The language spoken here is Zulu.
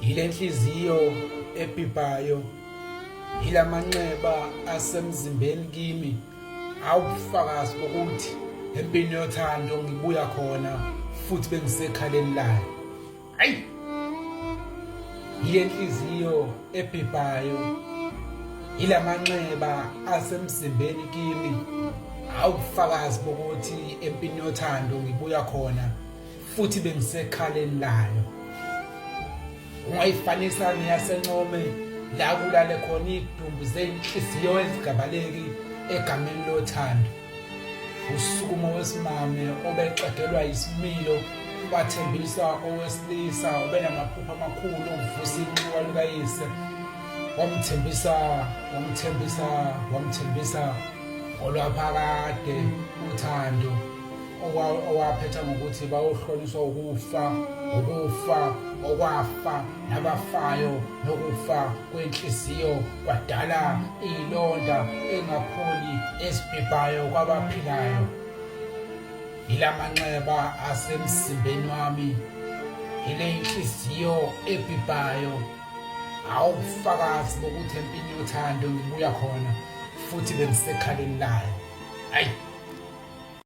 Yile nhliziyo ebhibhayo, yilamanxeba asemzimbeni kimi, awubufakazi bokuthi empini yothando ngibuya khona futhi bengisekhaleni layo. Ayi! Yile nhliziyo ebhibhayo, yilamanxeba asemzimbeni kimi, awubufakazi bokuthi empini yothando ngibuya khona futhi bengisekhaleni layo. Ungayifanisa neyaseNcome la kulale khona idumbu zeyinhliziyo ezigabaleki egameni lothando. Usukuma owesimame obexegelwa yisimilo wathembisa owesilisa obenamaphupho amakhulu okuvusa inxiwa likayise. Wamthembisa, wamthembisa, wamthembisa ngolwaphakade uthando. Owaphetha ngokuthi bayohloliswa ukufa, ukufa okwafa nabafayo nokufa kwenhliziyo kwadala iy'londa engapholi ezibhebhayo kwabaphilayo. Yilamanxeba asemzimbeni wami, yile inhliziyo ebhibhayo, awubufakazi bokuthi empini yothando ngibuya khona futhi bengisekhaleni layo. Ayi!